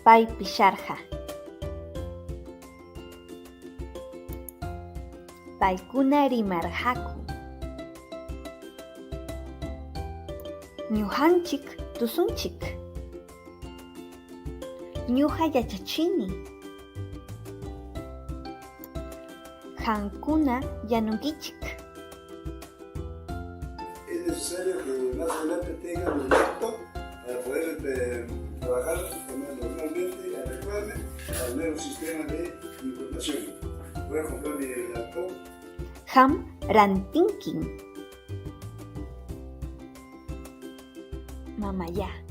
Pay pisharqa. Paykuna rimarqaku. Ñuqanchik tusunchik. Ñuqa yachachini. Qamkuna yanunkichik. Es necesario que más adelante tenga mi laptop para poder este, trabajar normalmente y adecuadamente al nuevo sistema de información. Voy a comprar mi laptop. Qam rantinkim. Mamallá.